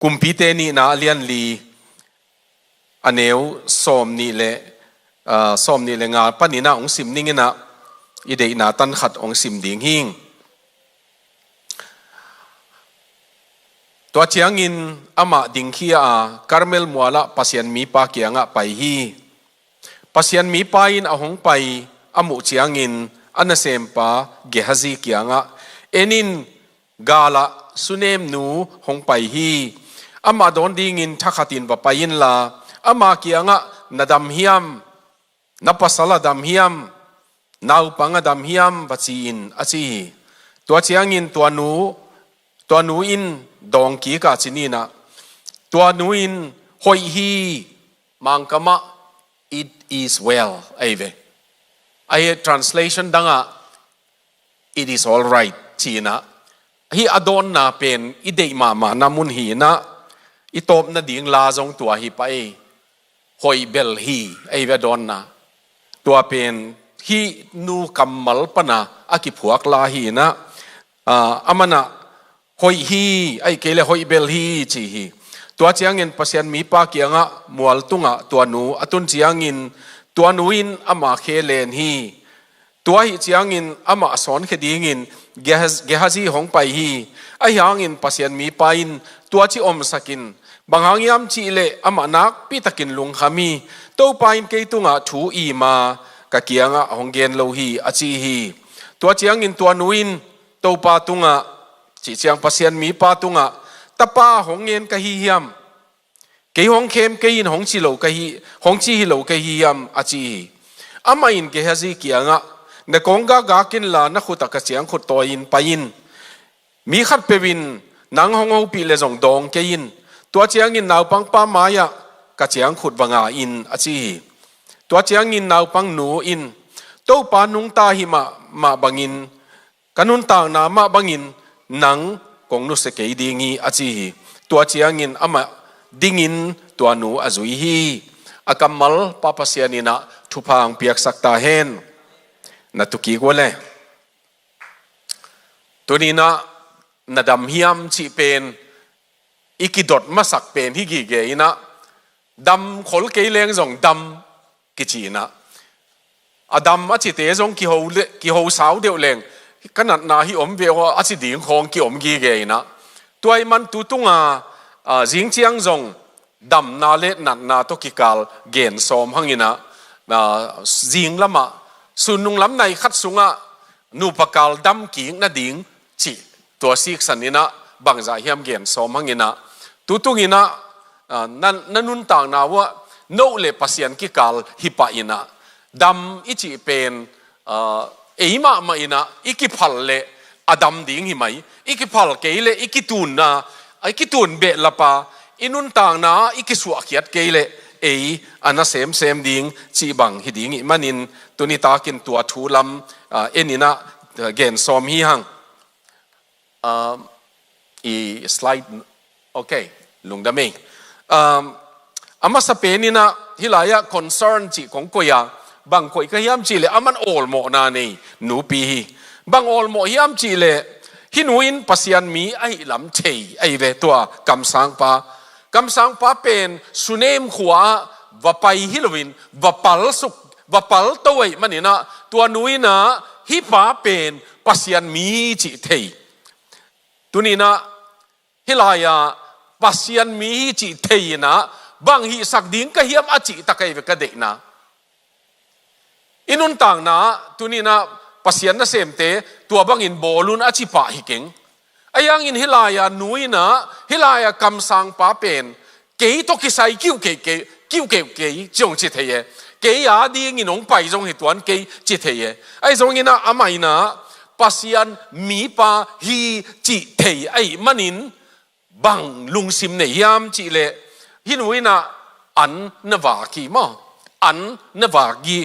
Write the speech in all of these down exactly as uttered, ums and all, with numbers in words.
Kumpite nihna a lian li, a neu sawm nih le, ah, sawm nih le nga panin ah hong sim ning in ah, i deihna tan khat hong sim ding hing. Tua ciangin amah dingkhia a, Karmel mualah Pasian mipa kiangah pai hi. Pasian mipa in a hong pai a muh ciangin a nasempa Gehazi kiangah, "En in, galah Sunem nu hong pai hi. Amah dawn dingin thakhatin va pai inla, ama kiangah, 'Na dam hiam? Na pasal a dam hiam? Naupang a dam hiam?' va ci in," a ci hi. Tua ciangin tua nu, tua nu in dawng kik a, ci ni in ah, tua nu in, "Hoih hi," Mangkam ah, "It is well," ahi ve. Ahi, translation dang ah, "It is all right," ci in ah. Hih a dawnna pen i deih mahmahna mun hi in ah, i tawpna ding la zong tua hi pah ei. "Hoih bel hi," ahi ve a dawnna. Tua pen hih nu kammal pan a a kiphuak la hi in ah, ah, aman ah, "Hoih hi," ahih kei leh, "Hoih bel hi," ci hi. Tua ciangin Pasian mipa kiangah mual tungah tua nu a tun ciangin tua nu in ama khe len hi. Tua ahih ciangin amah sawnkhia dingin Gehaz-, Gehazi hong pai hi. Ahi hangin Pasian mipa in, "Tua ci omsak in. Bang hang hiam cih leh amah nakpi takin lungkham hi. Topa in kei tungah thu im a, ka kiangah hong gen lo hi," a ci hi. Tua ciangin tua nu in Topa tungah, cih ciang Pasian mipa tungah, "Tapa hong ngen ka hi hiam? Kei hong khem kei in hong ci lo ka hi, hong ci hi lo ka hi hiam?" a ci hi. Amah in Gehazi kiangah, "Na kawng gakgak inla, na khut ah ka ciangkhut tawi-in pai in. Mi khatpeuh in nang hong hopih leh zong dawng kei in. Tua ciangin naupangpa mai-ah ka ciangkhut va nga in," a ci hi. Tua ciangin naupang nu in, "Topa nungta hi mah, mah bangin, ka nuntakna mah bangin nang kong nusia kei ding hi," a ci hi. Tua ciangin amah dingin tua nu a zui hi. A kammal Pa Pasian in ah thupha hong piaksak ta hen. Na tu kik uh le. Tuni in ah, "Na dam hiam?" cih pen i kidot masak pen hi gige in ah, dam khol kei leng zong dam kici in ah, a dam a cite zong kiho le, kiho sau deuh leng, "Ka natna hi om ve aw," a ci ding khawng kiom gige in ah. Tua ahih man tu tunga, ah, zing ciang zong damna le natna tawh kikal gen sawm hang in ah, ah, zing lamah, sun nung lam nai khat sungah nupa kal dam kik nading cih, tua siksan in ah bangzah hiam gen sawm hang in ah. Tu tung in ah, ah, na, na nuntakna uh ah, no le Pasian kikal hi pah in ah, dam i cih pen, ah, ei mahmah in ah i kiphal leh a dam ding hi mai. I kiphal kei leh i kitunna, i kitun behlap a, i nuntakna i kisuahkhiat kei leh ei a na semsem ding cih bang hi ding ih manin, tuni takin tua thu lam, ah, en in ah, ah, gen sawm hi hang. Ah, i slide, ok, lungdam ei. Um, a masa pen in ah, hih lai-ah concern cih kong koih a, bang koih ka hiam cih leh, aman awlmawhna nei nupi hi. Bang awlmawh hiam cih leh, hih nu in Pasian mi ahih lam thei ahi ve, tua kamsangpa. Kamsangpa pen Sunem khua-ah va pai hi loin, va pal suk, va pal to ahih manin ah, tua nu in ah, hih pa pen Pasian mi hi cih thei. Tuni in ah, hih lai-ah Pasian mi hi cih thei in ah, bang hihsak ding ka hiam a cih tak ahi ve ka deihna. I nuntakna, tuni in ah Pasian nasemte tua bangin bawl un a ci pah hi keng. Ahi hangin hih lai-ah nu in ah, hih lai-ah kamsangpa pen, "Kei tawh kisai kiuhkeuh kei, kiuhkeuh kei," ci hong ci thei e. "Kei a dingin hong pai zong hi tuan kei," ci thei e. Ahi zongin ah amah in ah Pasian mipa hi cih thei ahih manin, bang lungsim nei hiam cih leh, hih nu in ah an na vak hi maw? An na vak hi,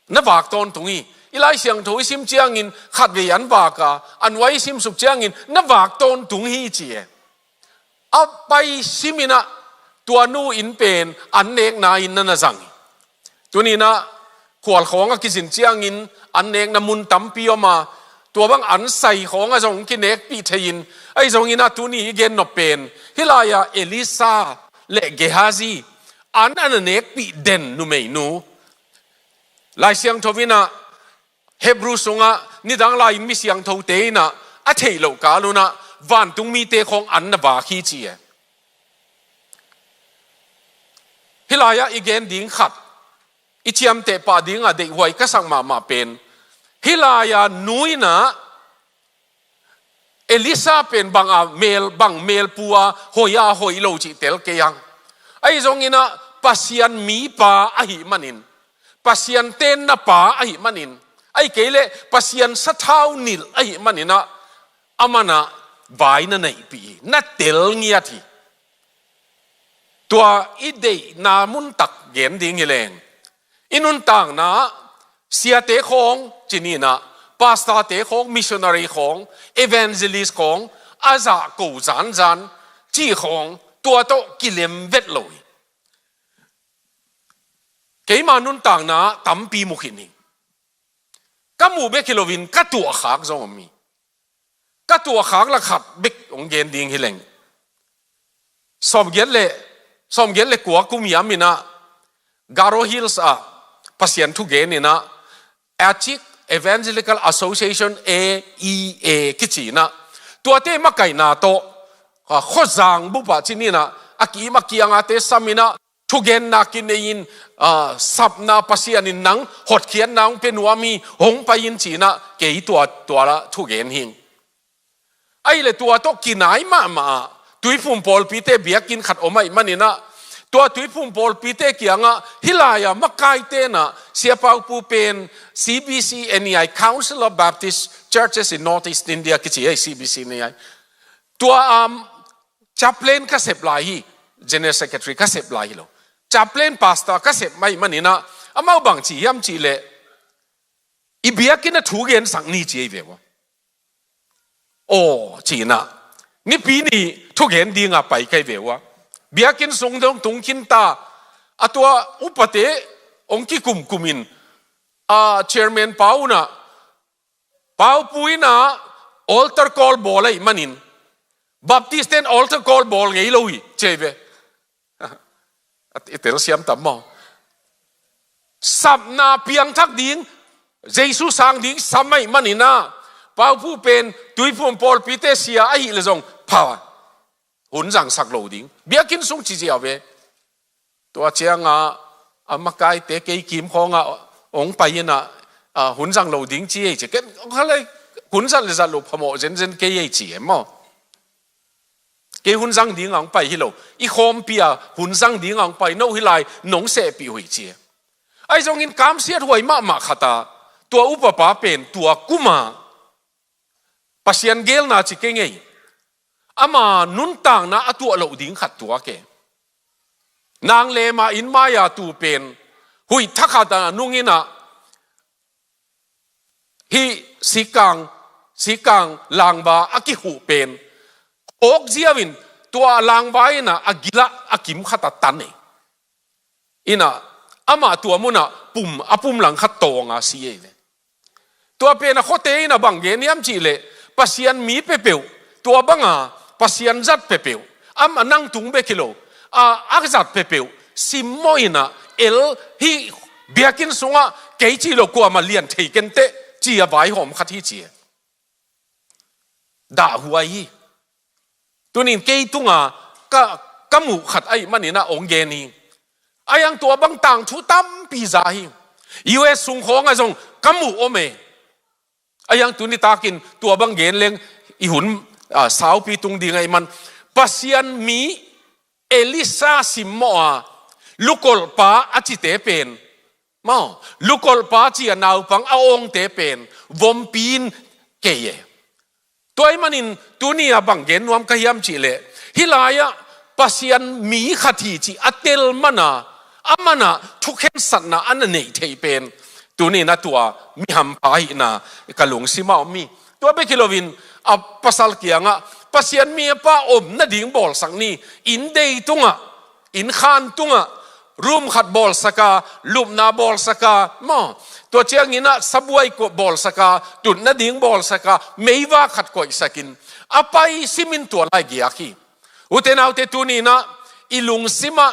na vak tawntung hi. I Lai Siangtho i sim ciangin khatvei an vak a, a nuai i sim suk ciangin na vak tawntung hi ci e. A pai sim in ah tua nu in pen an nekna in na na zang hi. Tuni in ah khualkhawng a kizin ciangin an nekna mun tampi om a, Tua bang an sai khawng ah zong kinekpih thei-in, ahi zongin ah tuni i gen nop pen, hih lai-ah Elisha le Gehazi an a na nekpih den numeinu, Lai Siangtho in ah Hebrew sungah nidang lai-in mi siangthote in ah a theih loh kal un ah vantung mite khawng an na vak hi ci e. Hih lai-ah i gen ding khat, i ciamteh pah dingah deihhuai ka sak mahmah pen, hih lai-ah nu in ah Elisha pen bang a mel, bang melpu a hoih a hoih lo cih tel kei ang. Ahi zongin ah Pasian mipa ahih manin, Pasian tenna pa ahih manin, ahih kei leh Pasian sathau nilh ahih manin ah, aman ah vai na neihpih hi, na tel ngiat hi. Tua i deihna muntak gen ding hi leng, i nuntakna siate khawng ci ni in ah, pastorte khawng, missionary khawng, evangelist khawng, a zahko zanzan cih khawng, tua tawh kilem vet lo hi. Keima nuntakna tampi mu khin hi. Ka muh bek hi loin ka tuahkhak zong om hi. Ka tuahkhak lak khat bek hong gen ding hi leng. Sawmgiat le, sawmgiat le kua kum hiam in ah Garo Hills ah Pasian thugen in ah Achik Evangelical Association, A E A kici in ah, tuate makaihna tawh, ah, khuazang bup ah ci ni in ah, a kim a kiang a te sam in ah, thugenna kinei-in, ah, sapna Pasian in nang hotkhiatna hong pia nuam hi, hong pai in ci in ah kei tua, tua la thugen hi. Ahih leh tua tawh kinai mahmah ah Tuiphum pawlpite biakinn khat om ahih manin ah, tua Tuiphum pawlpite kiangah hih lai-ah makaite in ah Sia Pau Pu pen C B C N E I, Council of Baptist Churches in North East India kici hi, C B C N E I. Tua, um, chaplain ka sep lai hi, general secretary ka sep lai hi lo. Chaplain pastor ka sep ahih manin ah, amau bang ci hiam cih leh, i biakinn ah thugen sak ni ci hi ve ua. Aw, ci in ah, Nipi ni thugen dingah pai ka hi ve ua. Biakinn sung dong tung khin ta, a tua upate hong kikumkum in, a chairman pa un ah, Pau Pu in ah altar call bawl ahih manin, Baptist ten altar call bawl ngei lo hi, ci hi ve. I telsiam tam maw? Sapna piangthak ding, Jesu sang ding sam ahih manin ah, Pau Pu pen Tuiphum pawlpite sia ahih leh zong pha, hun zangsak lo ding. Biakinn sung ci ziau ve. Tua ciangah a makaite kei kim khawngah hong pai in ah, ah, hun zang lo ding ci hi ci. Ken, kha lei, hun zat le zat lo phamawh zenzen kei hi ci e maw? Kei hun zang dingah hong pai hi lo. I khawmpi ah hun zang dingah hong pai, no hih lai nong sehpih uh hi ci. Ahi zongin kamsiat huai mahmah khat ah, tua upapa pen tua kum ah Pasian geelna ci kei ngei. Ama nuntakna a tuah loh ding khat tuak e. Nang le ma inn mai-a tu pen, huih thakhat a nung in ah, hih sikkang, sikkang langva a kihuh pen, awk ziau in tua langva in ah a gil ah a kim khat a tan e. In ah, amah tua mun ah pum, a pum lang khat tawng a si e ve. Tua pen a khuate in ah bang gen hiam cih leh, Pasian mi peuhpeuh, tua bang a Pasian zat peuhpeuh, amah nang tung bek hi lo, a, a zat peuhpeuh simmawh in ah, el, hih biakinn sungah kei cih lo kuamah lian thei ken teh, ci a vaihawm khat hi ci e. Dahhuai hi. Tuni-in kei tungah ka, ka muh khat ahih manin ah hong gen hi. Ahi hang tua bang tangthu tampi za hi. U S sung khawngah zong ka muh om e. Ahi hang tuni takin tua bang gen leng i hun, ah, saupi tung ding ahih man. Pasian mi Elisha simmawh a, lukolhpa a cite pen, maw, lukolhpa ci a naupang a awngte pen vompi in kei e. Tua ahih manin tuni a bang gen nuam ka hiam cih leh, hih lai-ah Pasian mi khat hi cih a tel man a, aman ah thukhensatna a na neih theih pen, tuni-in a tua mi hampha ahihna ka lungsim ah om hi. Tua bek hi loin a pasal kiangah, Pasian mi a pa om nading bawlsak ni, inn dei tungah, inn khan tungah, Room khat bawlsak a, lupna bawlsak a, maw. Tua ciangin ah sabuai ko bawlsak a, tut nading bawlsak a, meivak khat koihsak in, a pai simin tua lai giak hi. Ute naute, tuni-in ah i lungsim ah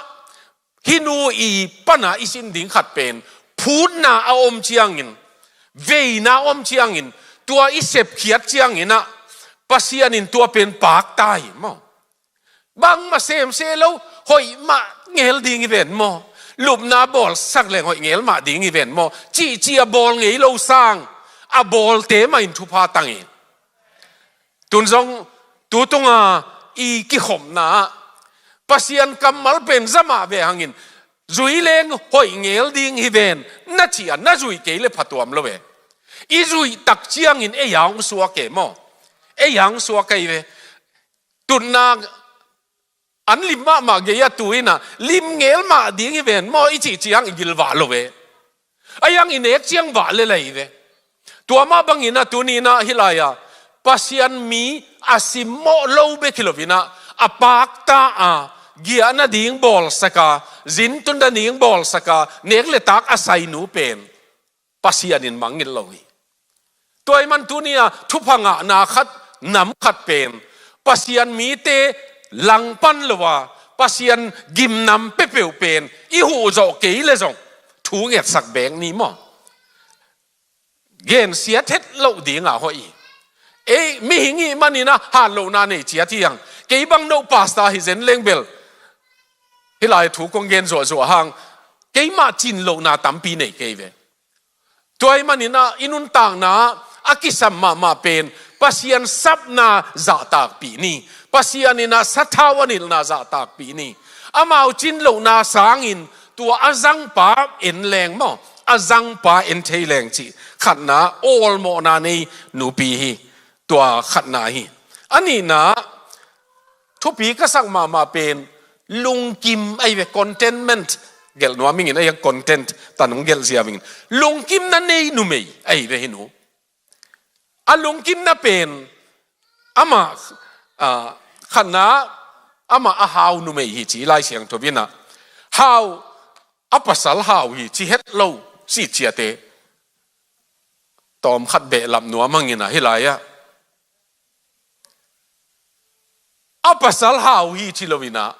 hih nu i pan a i sin ding khat pen, phutna a om ciangin, veina a om ciangin, tua i sepkhiat ciangin ah Pasian in tua pen pakta hi, maw. Bangmah sem se lo, hoih mah ngel ding hi ven maw. Lupna bawlsak leng hoih ngel mah ding hi ven maw, cihcih a bawl ngei lo sang, a bawlte mah in thupha tang hi. Tun zong, tu tunga i kikhopna ah Pasian kammal pen za mah ve hangin, zui leng hoih ngel ding hi ven, na ci a, na zuih kei le phatuam lo ve. I zuih tak ciangin ei a hong suak e maw. Ei a hong suak ahi ve. Tutna an lim mahmah gei a tu in ah, lim ngel mah ding hi ven maw, i cih ciang i gil vah lo ve. A hiang i nek ciang vah lel ahi ve. Tua mah bangin ah tuni-in ah hih lai-a Pasian mi a simmawh lo bek hi lo-in ah, a pakta a, giah nading bawlsak a, zin tun nading bawlsak a, nek le tak a sai nu pen Pasian in mangngilh lo hi. Tua ahih man tuni-a thupha ngahna khat, nam khat pen, Pasian mite langpan lo a, Pasian gimnam peuhpeuh pen i huh zawh kei le zong thu ngetsak bek ni maw. Gensiat het loh ding a hoih hi. Ei, mihing i hih manin ah hatlohna nei ciat hi hang. Kei bang no pastor hi zen leng bel, hih lai thu kong gen zuahzuah hang, keimah cin lohna tampi nei kei ve. Tua ahih manin ah i nuntakna ah a kisam mahmah pen Pasian sapna zahtakpih ni. Pasian in ah sathau a nilhna zahtakpih ni. Amau cin lohna sangin tua a zangpa en leng maw, a zangpa en thei leng cih khatna, awlmawhna nei nupi hi. Tua khatna hi. A nihna, thupi ka sak mahmah pen lungkim ahi ve, contentment. Gelh nuam ing in, a hiang content tan hong gelh ziau ing in. Lungkimna nei numei ahi ve hih nu. A lungkimna pen amah, ah, khatna, amah a hau numei hi ci Lai Siangtho in ah. Hau, a pasal hau hi ci het lo, si ciate. Tawm khat behlap nuam hang in ah hih lai-ah. A pasal hau hi ci lo-in ah,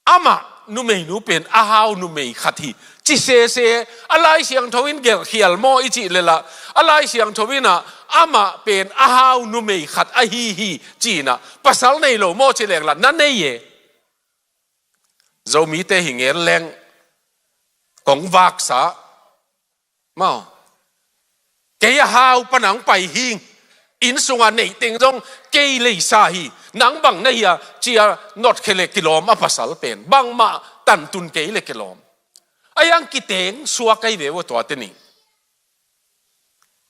amah numeinu pen a hau numei khat hi ci sese. A Lai Siangtho in gelhkhial maw i cih leh lah, a Lai Siangtho in ah amah pen a hau numei khat ahi hi ci-in ah, pasal nei lo maw ci leng lah, na nei e. Zomite hi ngel leng kong vaksa maw. Kei a hau pan hong pai hing. Inn sungah neih teng zong kei leisa hi. Nang bang na hi a, ci-a notkhia le kilawm a pasal pen. Bangmah tantun kei le kilawm. A hiang kiteng suak ahi ve ua tuate ni.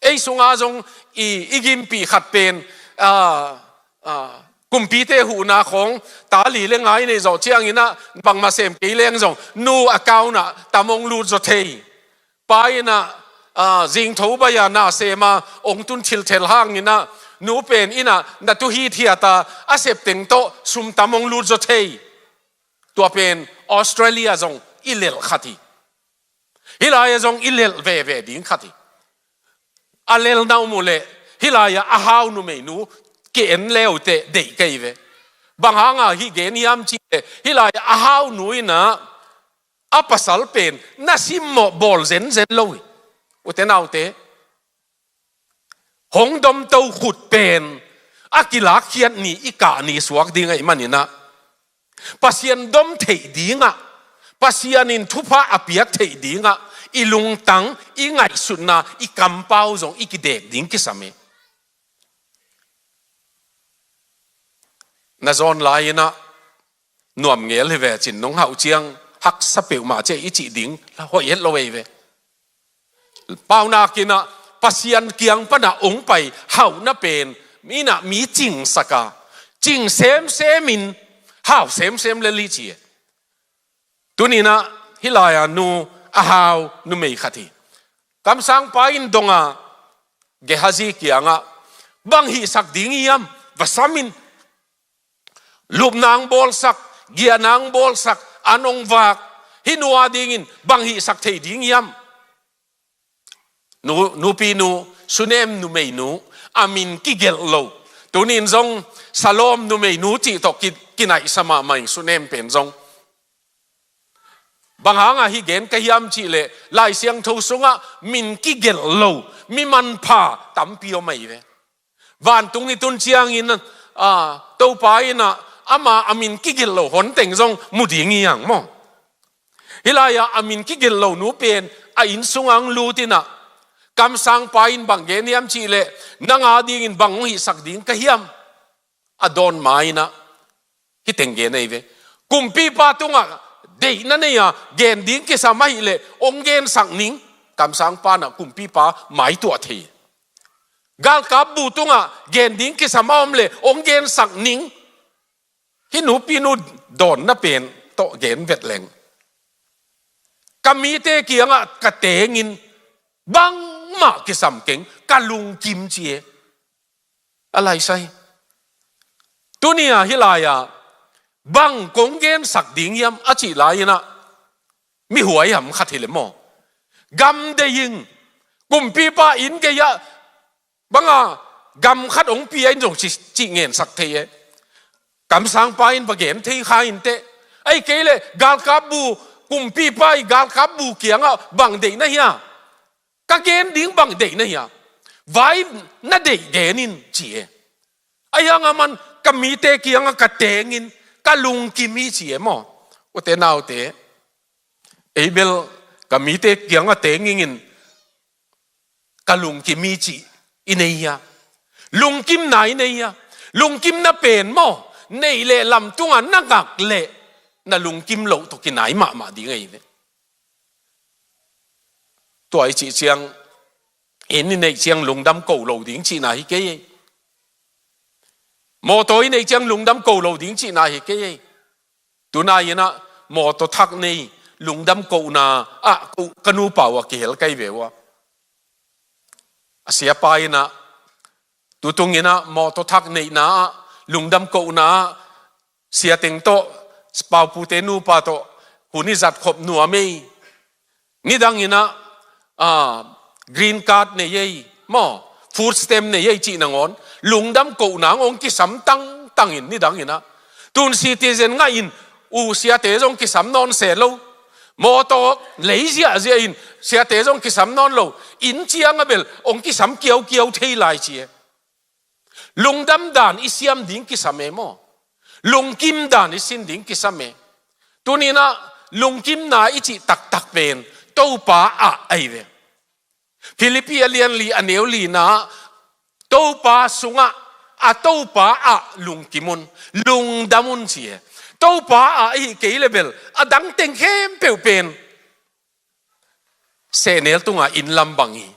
Ei sunga zong i, i gimpih khat pen, ah, ah, kumpite huhna khawng, ta li le nga i neih zawh ciangin ah, bangmah sem kei leng zong, nu account ah tam hong lut zaw thei. Pa in ah, ah, zingtho bai-a na sem a, hong tun thilthel hangin ah, nu pen in ah, na tu hithiat a, a sep teng tawh, sum tam hong lut zaw thei. Tua pen Australia zong i lelh khat hi. Hih lai-ah zong i lelh veve ding khat hi. A lelhna om uh leh, hih lai-ah a hau numeinu ki-en le uh teh deih ka hi ve. Bang hanga hih gen hiam cih leh, hih lai-ah a hau nu in ah, a pasal pen na simmawh bawl zenzen lo hi. Ute naute, hong domto khut pen a kilakkhiat ni, i kah ni suak ding ahih manin ah, Pasian dom theih dingah, Pasian in thupha a piak theih dingah, i lungtang, i ngaihsutna, i kampau zong i kidek ding kisam hi. Na zawn lai-in ah nuam ngel hi ve cin, nong hauh ciang haksa peuhmah ci-a i cih ding hoih het lo ei ve. Paunak in ah Pasian kiang pan ah hong pai hauhna pen, mi in ah mi cingsak a, cing semsem in hau semsem lel hi ci e. Tuni-in ah hih lai-a nu a hau numei khat hi. Kamsangpa in dong a, Gehazi kiangah, bang hihsak ding hiam, va sam in. Lupna hong bawlsak, giahna hong bawlsak, an hong vak, Hih nu a dingin bang hihsak thei ding hiam? Nu, nupinu, Sunem numeinu, a min kigelh lo. Tunin zong Salom numeinu cih tawh ki, kinaihsa mahmah ing Sunem pen zong. Bang hangah hih gen ka hiam cih leh, Lai Siangtho sungah min kigelh lo, mi manpha tampi om ahi ve. Vantung i tun ciangin, a, Topa in ah, ama a min kigelh lo hon teng zong mu ding hi hang maw. Hih lai-ah a min kigelh lo nu pen, a inn sungah hong lut in ah, kamsangpa in bang gen hiam cih leh, nang a dingin bang hong hihsak ding ka hiam? A dawn ma in ah, hih teng gen ahi ve. Kumpipa tungah deihna nei a, gen ding kisam ahih leh, hong gensak ning. Kamsangpa in ah kumpipa maituah thei. Galkapbu tungah gen ding kisam a om leh, hong gensak ning. Hih nupinu dawnna pen tawh gen vet leng. Ka mite kiangah ka tengin bangmah kisam keng, ka lungkim ci e. A laisai. Tuni-a hih lai-ah, bang kong gensak ding hiam a cih lai-in ah, mi huaiham khat hi leh maw. Gam deih ing, kumpipa inn gei-ah, banga gam khat hong pia in zong ci, cih ngensak thei e. Kamsangpa in va gen thei kha inteh. Ahih kei leh, galkapbu, kumpipa i galkapbu kiangah bang deihna hia? Ka gen ding bang deihna hia? Vai na deih gen in ci e. Ahi hang aman ka mite kiangah ka tengin ka lungkim hi ci e maw. Ute naute, ei bel ka mite kiangah tengin ka lungkim hi cih i nei hia? Lungkimna i nei hia? Lungkimna pen maw, neih leh lam tungah na ngak leh na lungkim loh tawh kinai mahmah ding ahi ve. Tua i cih ciang, inn i neih ciang lungdam ko lo ding cihna hi kei ei. Mawtaw i neih ciang lungdam ko lo ding cihna hi kei ei. Tunai-in ah mawtaw thak nei lungdam kohna ah ko ka nupa uh a kihel kai ve uh a. A siapa in ah, tutungin ah mawtaw thak neihna ah, lungdam kohna ah, siateng tawh, paupute nupa tawh, hun i zat khop nuam ei. Nidangin ah, ah, green card nei ei, maw, food stamp nei ei cih nangawn, lungdam kohna hong kisam tangtangin nidangin ah. Tun citizen ngahin, u siate zong kisam nawn se lo. Mawtaw lei ziahziah in, siate zong kisam nawn lo. Inn ciang a bel, hong kisam kiaukiau thei lai ci e. Lungdam dan i siam ding kisam e maw. Lungkim dan i sin ding kisam e. Tunin ah lungkimna i cih taktak pen Topa ah ahi ve. Philippi a lian li a neu lina ah, Topa sungah, a Topa ah lungkim un, lungdam un ci e. Topa ah ahih kei leh bel, a dang teng khempeuh pen sehnel tungah inn lam bang hi.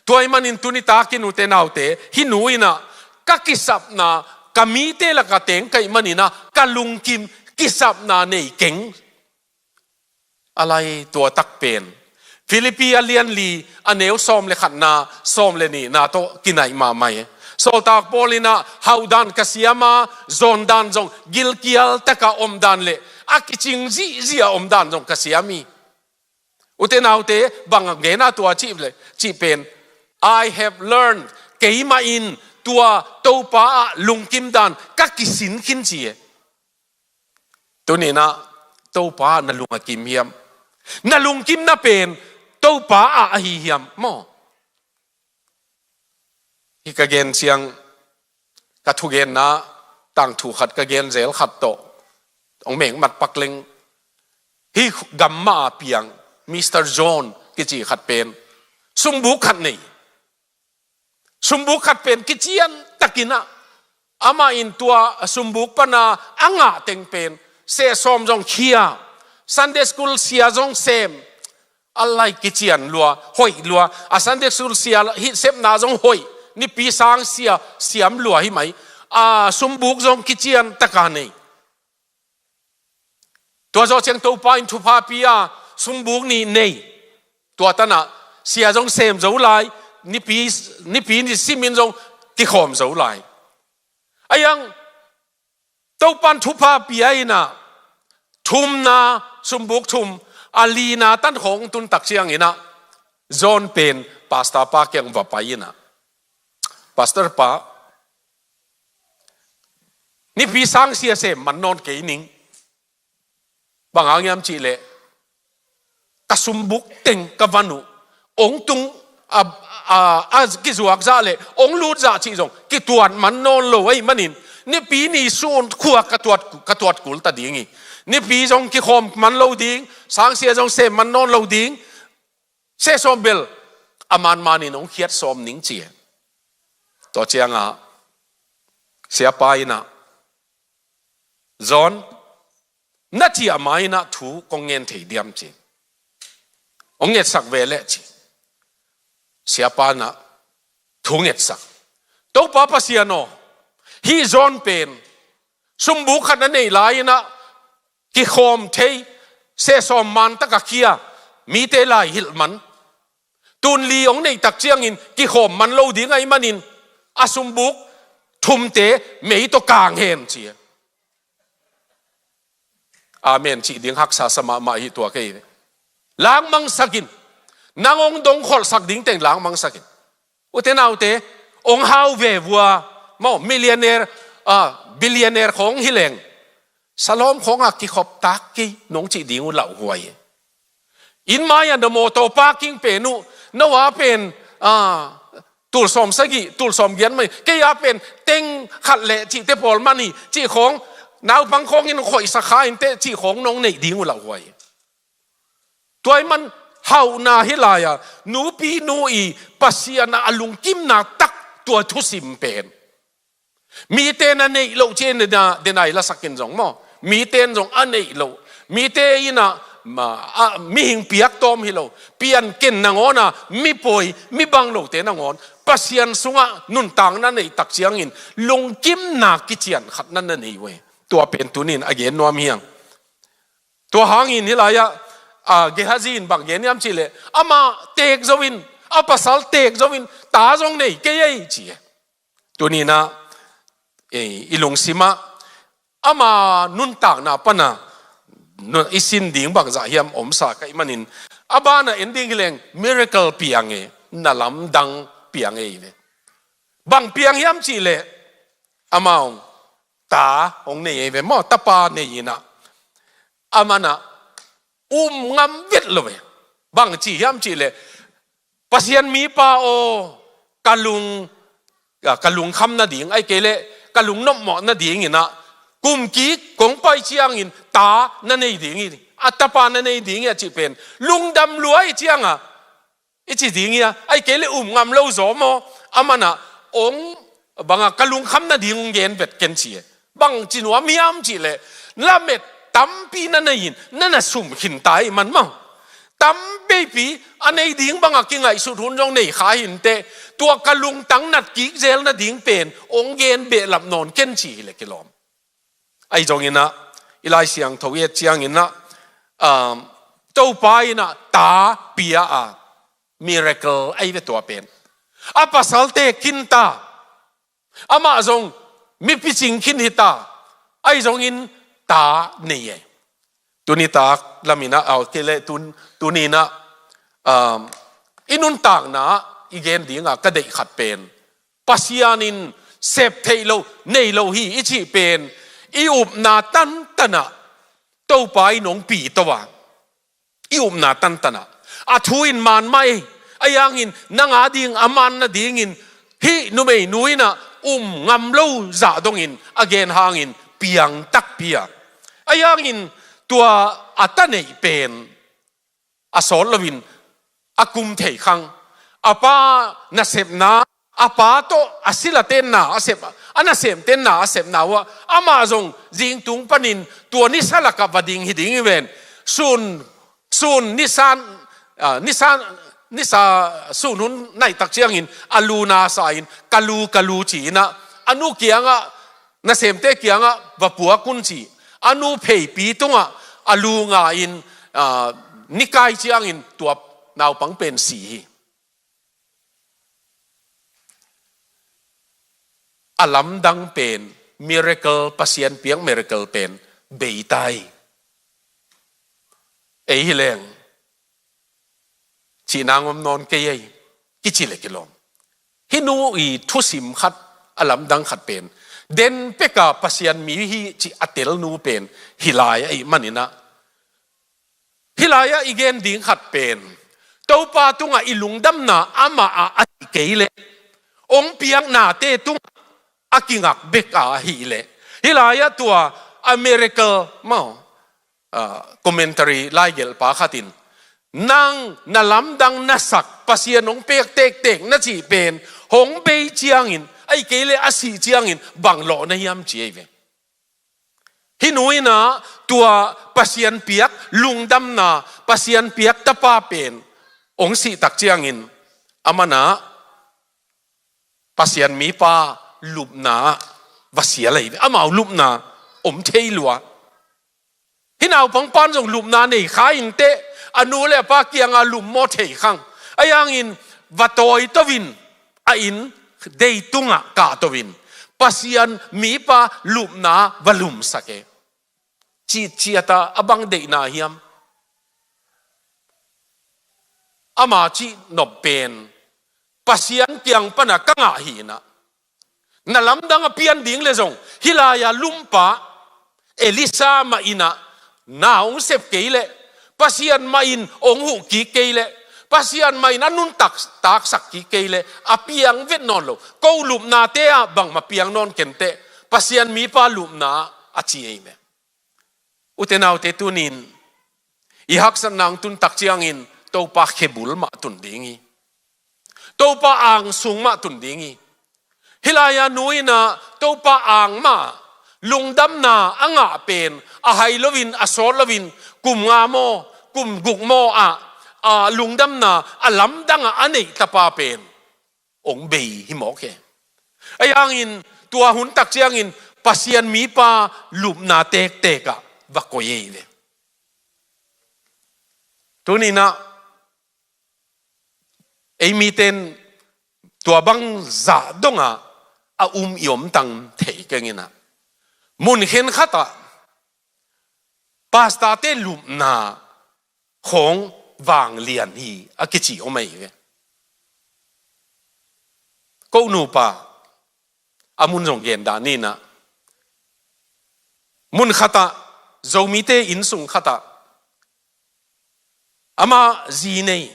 Tua ahih manin tuni takin ute naute, hih nu in ah ka kisapna, ka mite lakah teng ka hih manin ah ka lungkim, kisapna nei keng. A lai tua tak pen Philippi a lian li a neu sawm le khatna, sawm le nihna tawh kinaih mahmah e. Sawltak Paul in ah hauh dan ka siam a, zawn dan zong gilkial taka om dan le a kicing zihziah a om dan zong ka siam hi. Ute naute, bang a gen a tua cih le, cih pen, "I have learned," keimah in tua Topa ah lungkim dan ka kisin khin ci e. Tunin ah Topa ah na lung a kim hiam? Na lungkimna pen Topa ah ahi hiam maw? Hih ka gen ciang, ka thugenna tangthu khat ka gen zel khat tawh hong mengmat pak leng. Hih gam mah a piang Mister John kici khat pen sumbuk khat nei. Sumbuk khat pen kician takin ah, amah in tua sumbuk pana a ngah teng pen seh sawm zong khia, Sunday school sia zong sem, a lai kician lua, hoih lua, a Sunday school sia hih sepna zong hoih, nipi sang sia siam lua hi mai, a sumbuk zong kician taka nei. Tua zawh ciang Topa in thupha pia, sumbuk nih nei. Tua tanah sia zong sem zo lai, nipi, nipi ni simin zong kikhawm zo lai. Ahi hang Topa in thupha pia in ah, thumna sumbuk thum, A lina tan khawng tun tak ciangin ah John pen pastor pa kiang va pai in ah, "Pastor pa, Nipi sangsia sem man nawn kei ning. Bang hang hiam cih leh ka sumbuk teng ka van uh ong tung a, a, a kizuak zah leh ong lut zah cih zong kituat man nawn lo ahih manin, Nipi ni sun khua ka tuat, ka tuat kul ta ding hi. Nipi zong kikhawm man lo ding, sangsia zong sem man nawn lo ding. Seh sawm bel a man manin ong khiat sawm ning," ci hi. Tua ciangah siapa in ah, "John, na cih a ma in ah thu kong ngen thei diam?" ci. "Ong ngetsak ve leh," ci. Siapa in ah thu ngetsak. "Topa Pasian aw, hih John pen sumbuk khat a neih lai in ah kikhawm thei, seh sawm man tak a khia, mite lai hilh man. Tun li ong neih tak ciangin kikhawm man lo ding ahih manin a sumbuk thumte mei tawh kang hen," ci hi. Amen cih ding haksa sa mahmah hi tua kei. "Langmangsak in, nang ong dongkholhsak ding teng langmangsak in. Ute naute, ong hau ve vua, maw, millionaire, ah, billionaire khawng hi leng, salawm khawngah kikhop tak kei nong cih ding uh lauhuai hi. Inn mai-ah na mawtaw parking pen uh, no a pen, ah, tul sawm sagih, tul sawm giat man hi, kei a pen teng khat leh cihte pawl man hi," cih khawng, "Naupang khawngin khoihsak kha inteh," cih khawng nong neih ding uh lauhuai hi. Tua ahih man hauhna hi lai-a, nupi nu i Pasian ah a lungkimna tak tua thusim pen. Mite na neih loh ci-in dena, dena i lasak in zong maw, mite in zong a neih loh. Mite in ah, ma, a, mihing piak tawm hi lo, pianken nangawn a, mi poi, mi bang lote nangawn, Pasian sungah nuntakna neih tak ciangin lungkimna kician khat na na nei uh hi. Tua pen tunin a gen nuam hi hang. Tua hangin hih lai-ah, a, Gehazi in bang gen hiam cih leh, amah teek zo in, a pasal teek zo in, ta zong nei kei ei, ci hi. Tunin ah, eh, i lungsim ah ama nuntakna pan a, nu-, i sin ding bangzah hiam omsa ka hih manin, a banah en ding hi leng miracle piang e, na lamdang piang e hi ve. Bang piang hiam cih leh, amah ong ta ong nei e hi ve maw, tapa nei in ah, amah na um ngam vet lo ve. Bang ci hiam cih leh, "Pasian mipa aw, ka lung, ah, ka lungkham nading, ahih kei leh ka lungnopmawh nadingin ah, kum kik kong pai ciangin ta na nei ding hi, a tapa na nei ding hi," a cih pen lungdam lua ahih ciangah i ci ding hi a, ahih kei leh um ngam lo zaw maw, amah na ong bangah ka lungkham nading ong gen vet ken ci hi. Bang ci nuam hiam cih leh, lamet tampi na nei in, na na sum khin ta ahih man maw. Tampipi a nei ding bangah kingaihsut hun zong nei kha hi inteh, tua ka lungtang nat kik zel nading pen ong gen behlap nawn ken ci hi leh kilawm. Ahi zongin ah, i Lai Siangtho i et ciangin ah, um, Topa in ah ta pia a, miracle ahi ve tua pen. A pasal teek khin ta, amah zong mi picing khin hi ta, ahi zongin ta nei e. Tuni tak lamin ah, au, kei leh tun, tuni in ah, um, i nuntakna ah i gen dingah ka deih khat pen, Pasian in sep theih loh, nei lo hi i cih pen, i upna tantan ah Topa in ong pi to a, i upna tantan ah, a thu in man mah ei, ahi hangin nang a ding a man nadingin hih numeinu in ah um ngam lo zah dongin a gen hangin piang takpi a. Ahi hangin tua a ta neih pen a sawt loin a kum thei khang, a pa nasepna, a pa tawh a silate na a sep, a nasemte na a sepna uh ah, amah zong zingtung panin tua nisa lakah va ding hi ding hi ven. Sun, sun nisa, ah, nisa, nisa sun hun nai tak ciangin a lu na sa in, "Ka lu, ka lu," ci in ah, a nu kiangah, nasemte kiangah va puak un ci. A nu pheipi tungah a lu nga in, ah, ni kai ciangin tua naupang pen si hi. A lamdang pen, miracle, Pasian piak miracle pen bei ta hi. ei hi leng, cihna ngom nawn kei ei, kici le kilawm. Hih nu i thusim khat, a lamdang khat pen, den peka Pasian mi hi cih a tel nu pen, hih lai-ah i hih maninah, hih lai-ah i gen ding khat pen, Topa tungah i lungdamna amah ah a hi kei leh, hong piaknate tungah a kingak bek a ahih leh, hih lai-ah tua a miracle maw, ah, commentary laigelhpa khatin, nang na lamdang na sak, Pasian hong pek tektek na cih pen, hong bei ciangin, ahih kei leh a sih ciangin, bang lawh na hiam ci ei ve. Hih nu inah tua Pasian piak lungdamna, Pasian piak tapa pen hong sih tak ciangin, a manah Pasian mipa lupna va sia lei, amau lupna om thei lua. Hih naupang pan zong lupna nei kha inteh, a nu le a pa kiangah lupmawh thei khang. Ahi hangin va tawi to in, a inn dei tungah kah to in, Pasian mipa lupna va lumsak e. Citciat a, a bang deihna hiam? Ama cih nop pen, Pasian kiang pana ka ngah hi inah, na lamdang a pian ding le zong, hih lai-a lumpa Elisha mah inah na hong sep kei leh, Pasian mah in hong huh kik kei leh, Pasian mah in a nuntak taksak kik kei leh, a piang vet nawn lo. Ko lupnate ah bangmah piang nawn kenteh, Pasian mipa lupna a ci ei ve. Ute naute, tunin i haksatna hong tun tak ciangin Topa khebul mah tun ding hi. Topa angsung mah tun ding hi. Hih lai-a nu inah Topa ang mah, lungdamna a ngah pen, a hai loin, a sawt loin, kum nga maw, kum guk maw ah, a lungdamna a lamdang ah a neih tapa pen hong bei hi mawk hi. Ahi hangin tua hun tak ciangin Pasian mipa lupna tektek ah va koih ei ve. Tuninah ei miten tua bang zah dongah a um i om tang thei keng inah, mun khenkhatah pastorte lupna khawng vanglian hi a kici om ahi ve. Ko nupa, a mun zong gen dah ni inah, mun khatah, Zomite innsung khatah, amah zi nei,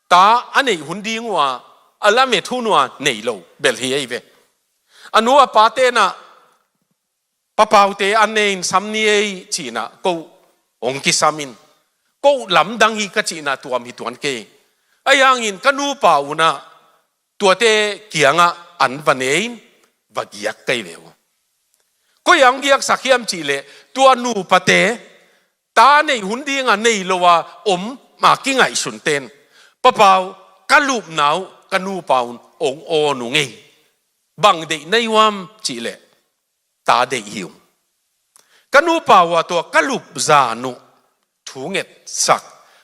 ta a neih hun ding uh a, a lamet hun uh a nei lo bel hi ahi ve. A nu a pa tenah, papaute an ne in sam ni ei ci inah, ko hong kisam in, ko lamdang hi ka cihna tuam hi tuan kei. Ahi hangin ka nupa unah tuate kiangah an va ne in, va giak kei ve uh. Koi ah hong giaksak hiam cih leh, tua nupate ta neih hun dingah nei lo a om a kingaihsun ten, papa uh, ka lupna uh ka nupa un hong awn uh ngei. Bang deih na hi uh hiam cih leh, ta deih hi ung. Ka nupa uh a tua ka lup zan uh thu ngetsak,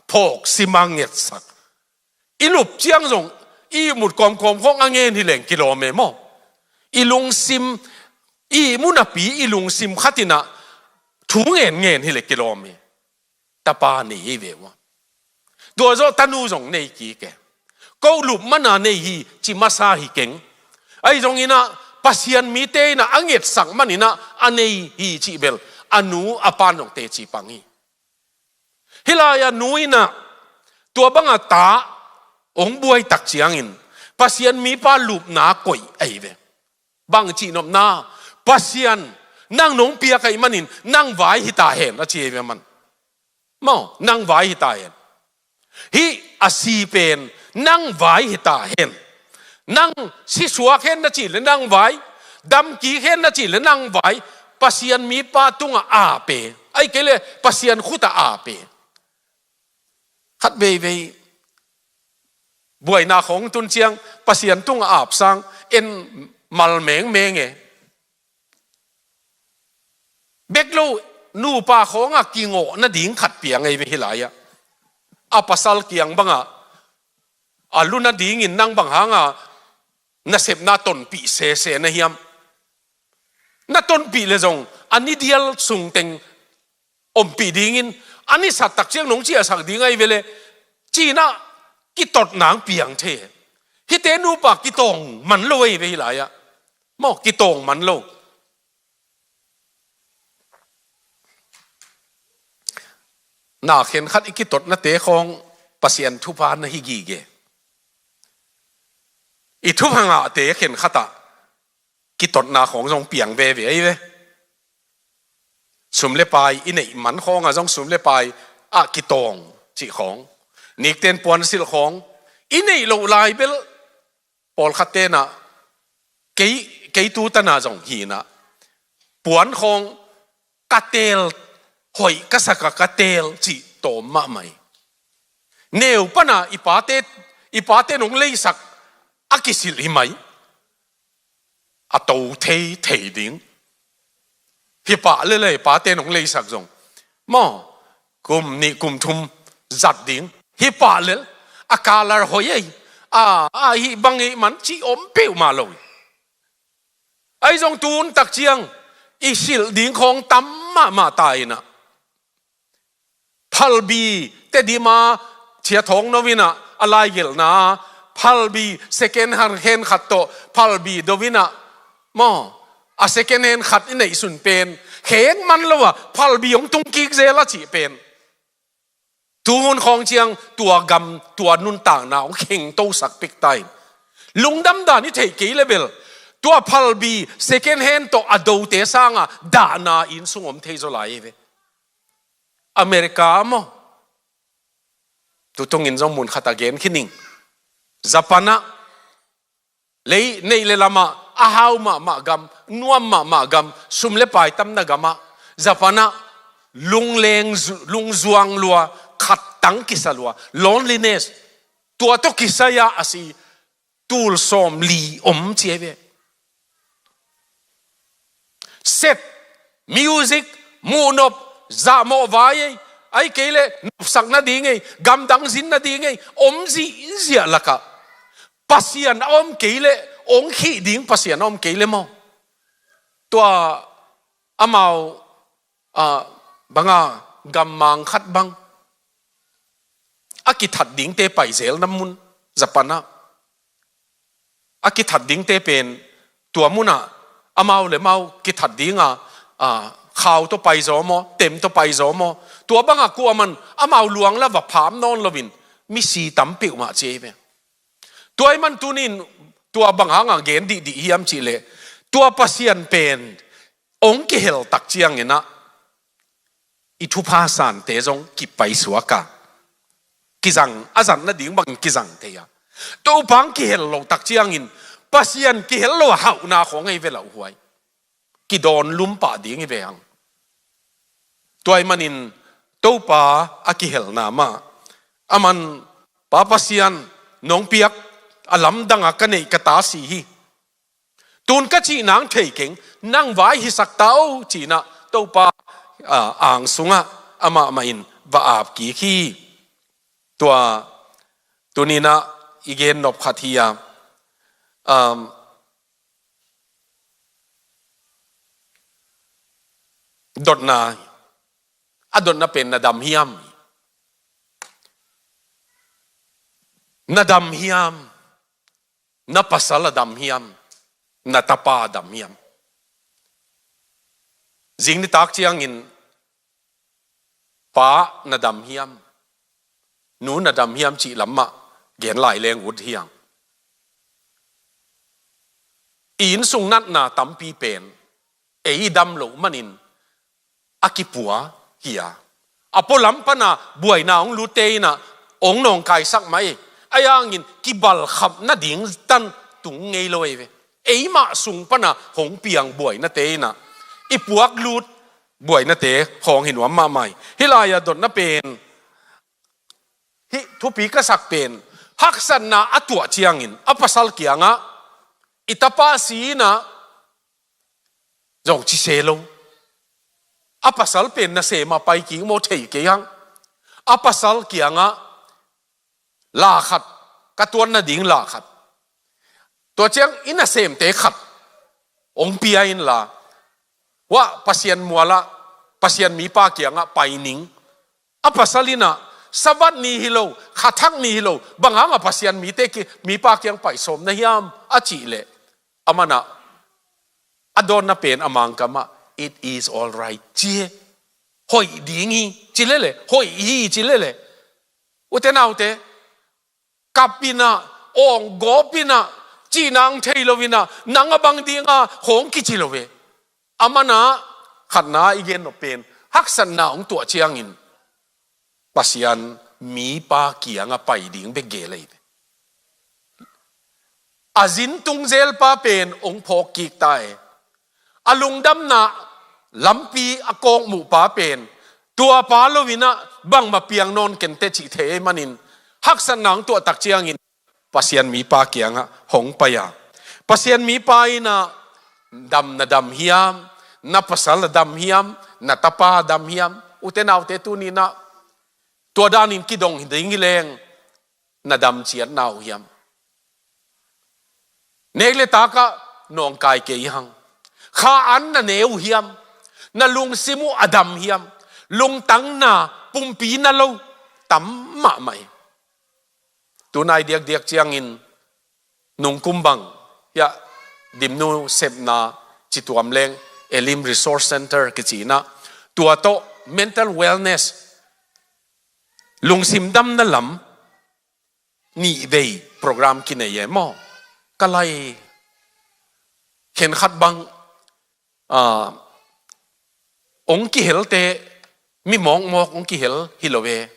phawk sim a ngetsak. I lup ciang zong i ihmut kawmkawm khawng a ngen hi leng kilawm e maw. I lungsim, i ihmu napi i lungsim khat inah thu ngen ngen hi leh kilawm e. Tapa nei hi ve uh a, tua zawh tanu zong nei kik e. Ko lup mana nei hi ci masa hi keng. Ahi zong inah Pasian mite inah a ngetsak man inah a nei hi cih bel a nu a pan zong teci pang hi. Hih lai-ah nu inah tua banga ta hong buai tak ciangin Pasian mipa lupna koih ahi ve. Bang cihnopna, Pasian, nang nong piak ahih manin nang vai hi ta hen a ci ahi ve man. Maw, nang vai hi ta hen. Hih a si pen nang vai hi ta hen. Nang sisuak hen na cih leh nang vai, damkik hen na cih leh nang vai, Pasian mipa tungah ap e. Ahih kei leh Pasian khutah ap e. Khat veivei buaina khawng tun ciang Pasian tungah ap sang en mal mengmeng e. Bek lo, nupa khawngah kingawh nading khat piang ahi ve hih lai-ah. A pasal kiang bangah a lu nadingin nang bang hanga nasepna tonpih sese na hiam? Na tonpih leh zong a ni dial sungteng ompih dingin a ni sat tak ciang nong ciahsak ding ahi ve le, ci-in ah kitot nang piang thei. Hihte nupa kitawng man lo ahi ve hih lai-ah. Maw, kitawng man lo. Na khenkhat i kitotnate khawng Pasian thupha na hi gige. I thupha ngahte khenkhat ah kitotna khawng zong piang veve ahi ve. Sum le pai i neih man khawngah zong sum le pai ah kitawng cih khawng, nikten puansilh khawng i neih loh lai bel, pawlkhat ten ah kei, kei tu tan ah zong hi-in ah puan khawng ka teel, hoih ka sak a ka teel cih tawm mahmah hi. Neu pan ah i pate, i pate nong leisak a kisilh hi mai. A to thei thei ding. Hi pah lel a i pate nong leisak zong, maw, kum nih kum thum zat ding. Hi pah lel, a color hoih ei, a, a hih bang ei man ci om peuhmah lo hi. Ahi zong tun tak ciang i silh ding khawng tam mahmah ta in ah, phalbi Tedim a Chiathawng no in ah a laigelhna, phalbi second hand khat tawh phalbi do in ah, maw, a second hand khat i neihsun pen khek man lo a phalbi hong tung kik zel a cih pen, tu hun khawng ciang tua gam, tua nuntakna hong khengtosak pek ta in, lungdam dan i theih kei le bel, tua phalbi second hand tawh a dote sangah dahna inn sung om thei zaw lai hi ve. America maw, tutungin zong mun khat a gen khin ing. Japan ah, lei neih le lamah a hau mahmah gam, nuam mahmah gam, sum le pai tamna gamah, Japan ah lungleng zu-, lungzuang lua, khat tang kisa lua, loneliness, tua tawh kisai-a a si tul sawmli om ci hi ve. Set, music, muhnop, zahmawh vai ei, ahih kei leh nopsak nading ei, gamdang zin nading ei, om zihziah lakah Pasian a om kei leh, ong khih ding Pasian a om kei leh maw, tua amau, ah, banga, gammang khat bang a kithat dingte pai zelna mun, Japan ah a kithat dingte pen tua munah amau le mau kithat dinga, ah, khau tawh paizaw maw, tem tawh paizaw maw, tua bangah kuaman amau luang la va pham nawn loin misi tam peuhmah ci hi ve. Tua ahih man tuni-in tua bang hangah gen dihdih hiam cih leh, tua Pasian pen ong kihel tak ciangin ah i thupha sante zong kipaisuak a, kizang, a zat nading bangin kizang thei a, Topa ong kihel lo tak ciangin Pasian kihel lo a hauhna khawng ahi ve lauhuai. Kidawn lum pah ding hi ve hang. Tua ahih manin Topa a kihelna mah, aman, Pa Pasian, nong piak a lamdang a ka neih ka ta si hi. Tun ka cih nang thei keng, nang vai hisak ta o, ci-in ah Topa, ah, ang sungah amah mah in va ap kik hi. Tua tuni-in ah i gen nop khat hi a, um, dotna, a dotna pen na dam hiam? Na dam hiam? Na pasal a dam hiam? Na tapa a dam hiam? Zing nitak ciangin pa na dam hiam, nu na dam hiam cih lam mah gen lai leng ut hi hang. I inn sung natna tampi pen ei i dam loh manin a kipua hi a, a pualam pana buaina hong lutte in ah hong nawngkaisak mah hi. Ahi hangin kibalkhap nading tan tung ngei lo hi ve. Eimah sung pana hong piang buainate in ah i puak lut buainate khawng hi nuam mahmah hi. Hih lai-ah dotna pen, hih thupi ka sak pen, haksatna a tuah ciangin a pasal kiangah i tapa si in ah zong ci se lo. A pasal pen nasem a pai kik maw, thei kei hang. A pasal kiangah la khat, ka tuan nading la khat, tua ciang i nasemte khat hong pia inla, huah Pasian mualah Pasian mipa kiangah pai ning. A pasal in ah, Sabbath ni hi lo, khathak ni hi lo, bang hangah Pasian mite ki, mipa kiang pai sawm na hiam a cih leh, aman ah, a dawnna pen a Mangkam ah, "It is all right," ci hi. Hoih ding hi, ci lele, hoih hi, ci lele. Ute naute, kap in ah, awng gawp in ah, cih nang thei lo in ah, nang a bang ding a, hong kici lo ve. Aman ah, khatna i gen nop pen, haksatna hong tuah ciangin, Pasian mipa kiangah pai ding bek gel ei ve. A zin tung zelpa pen hong phawk kik ta e. A lungdamna lampi a kawkmuhpa pen, tua pa lo in ah bangmah piang nawn kei inteh cih thei ahih manin, haksatna hong tuah tak ciangin, Pasian mipa kiangah hong pai a. Pasian mipa in ah, "Dam na dam hiam, na pasal a dam hiam, na tapa a dam hiam?" Ute naute, tuni in ah, tua danin kidong ding hi leng, na dam ciat na uh hiam? Nek le tak ah nawngkai kei hang. Kha an na ne uh hiam? Na lungsim uh a dam hiam? Lungtang na, pumpi na lo, tam mahmah hi. Tunai diakdiak ciangin, nungkum bang, hiah, Dimnu sepna cituam leng, Elim Resource Center kici in ah, tua tawh mental wellness, lungsim damna lam, nih vei program kinei e maw. Ka lai khenkhat bang, ah, hong kihelte, mi mawkmawk hong kihel hi lo e.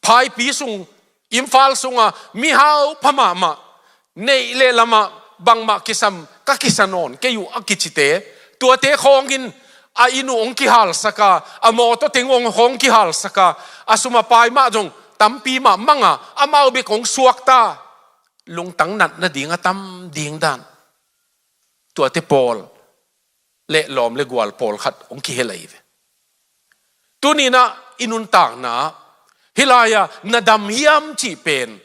Phaipi sung, Imphal sungah, mihau pha mahmah, neih le lamah, bangmah kisam, ka kisa nawn kei uh a kicite, tuate khawngin, a inn uh hong kihalsak a, a mawtaw teng uh hong kihalsak a, a sum a pai mah zong tampi mah mang a, amau bek hong suakta, lungtang nat nading a tam ding dan. Tuate pawl le lawm le gual pawlkhat hong kihel ahi ve. Tuni in ah i nuntakna, hih lai-ah na dam hiam cih pen,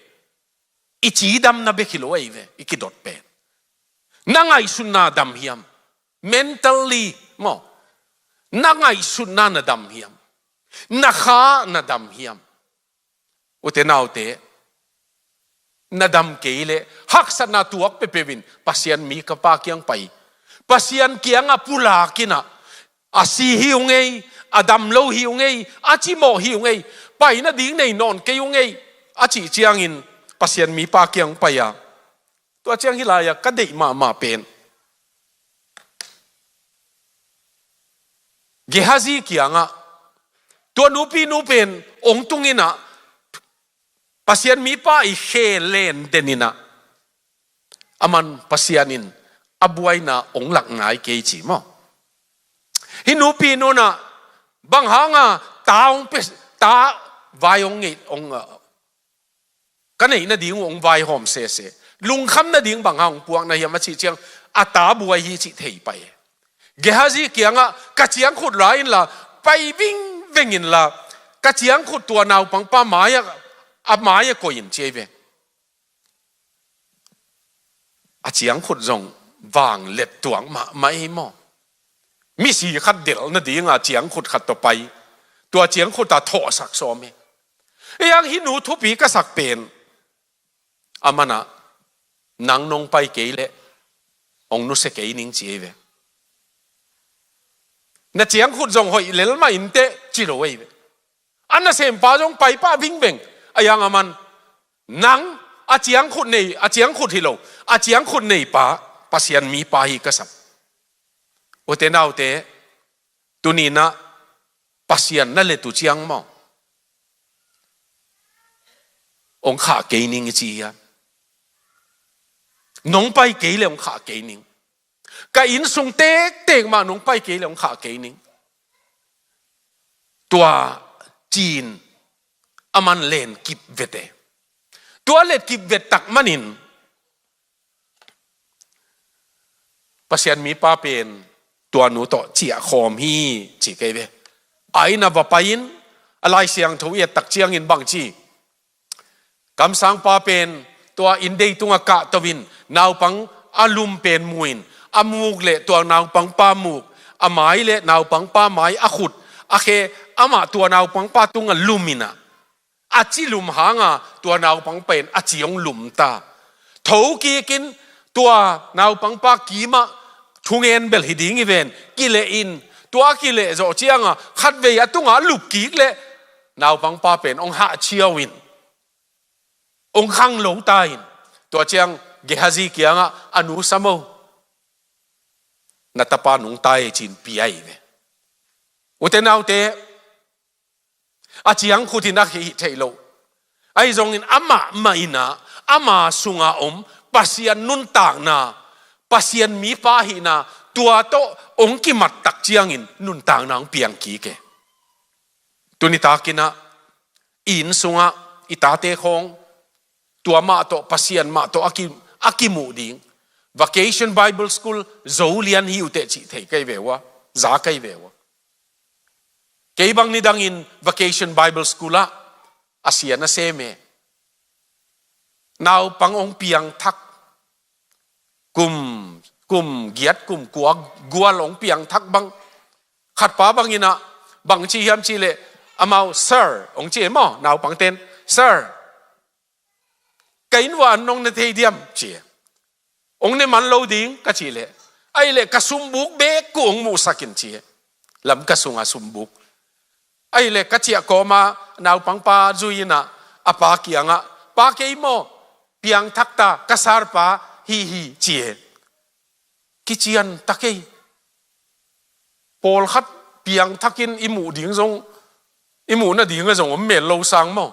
i cidamna bek hi lo ahi ve, i kidot pen. Na ngaihsutna dam hiam? Mentally maw. Na ngaihsutna na dam hiam? Na kha na dam hiam? Ute naute, na dam kei leh, haksatna tuak peuhpeuh in, Pasian mipa kiang pai. Pasian kiangah pulak in ah, a si hi ung ei, a dam lo hi ung ei, a cimawh hi ung ei, pai nading nei nawn kei ung ei, a cih ciangin Pasian mipa kiang pai a. Tua ciang hih lai-ah ka deih mahmah pen, Gehazi kiangah, tua nupinu pen hong tung in ah, Pasian mipa i khe len den in ah, aman Pasian in a buaina hong lak nai kei ci maw. Hih nupinu in ah, bang hanga ta hong pe, ta vai hong ngeih, hong, ah, ka neih nading uh hong vaihawm sese, lungkham nading bang hang hong puak na hiam a cih ciang, a ta buai hi cih thei pai. Gehazi kiangah, ka ciangkhut la inla, pai vingveng inla, ka ciangkhut tua naupangpa mai-ah, a mai-ah koih in ci ahi ve. A ciangkhut zong vanglet tuak mahmah ei maw. Misi khat delh nadinga ciangkhut khat tawh pai, tua ciangkhut a thawhsak sawm hi. Ei ang hih nu thupi ka sak pen, aman ah, nang nong pai kei leh hong nusia kei ning ci ahi ve. Na ciangkhut zong hoih lel mah inteh ci lo ahi ve. A nasempa zong pai pah vingveng. Ei ang aman, nang a ciangkhut nei, a ciangkhut hi lo, a ciangkhut neipa Pasian mipa hi ka sak. Ute naute, tuni in ah Pasian na let uh ciang maw, hong khah kei ning i ci hiam? Nong pai kei leh hong khah kei ning. Ka inn sung tektek mah nong pai kei leh hong khah kei ning. Tua ci-in aman len kip vet e. Tua let kip vet tak manin, Pasian mipa pen tua nu tawh ciahkhawm hi ci kei ve. A inn ah va pai-in, a Lai Siangtho i et tak ciangin bang ci, kamsangpa pen tua inn dei tungah kahto in, naupang a lum pen mu in, a muk le tua naupangpa muk, a mai le naupangpa mai, a khut, A khe amah tua naupangpa tungah lum in ah, a ci lum hanga tua naupangpa in a ci hong lum ta. Tho kikin tua naupangpa kimah thungen bel hi ding hi ven, kileh in, tua kileh zawh cianga khatvei a tungah lup kik leh naupangpa pen hong hahciau in, hong khanglo ta in. Tua ciang Gehazi kiangah, "A nu Samo, na tapa nungta ei," ci-in pia hi ve. Ute naute, a ciangkhut in a hih theih loh. Ahi zongin amah mah in ah, ama sunga om Pasian nuntakna, Pasian mipa hihna, tua tawh hong kimattak ciangin nuntakna hong piang kik e. Tuni takin ah, i inn sungah i tate khawng, tua mah tawh, Pasian mah tawh a ki, a kimuh ding. Vacation Bible School zo lian hi uh teh cih thei kei ve uh a, za kei ve uh a. Kei bang nidangin Vacation Bible School ah a sia na sem e. Naupang hong piangthak, kum, kum giat, kum kua gual hong piangthak bang. Khatpa bangin ah, bang ci hiam cih leh, amau, "Sir," hong ci e maw, naupangte'n, "Sir, ka inn uah an nong ne thei diam?" ci e. "Hong ne man lo ding," ka cih leh, "Ahih leh ka sumbuk bek kuh hong muhsak in," ci e. Lamka sunga sumbuk. Ahih leh ka ciah kawma naupangpa zui in ah, a pa kiangah, "Pa, kei maw, piangthak ta, ka sarpa hi hi," ci e. Kician ta kei. Pawlkhat piangthakin i muh ding zong, i muh nading a zong om mel lo sang maw.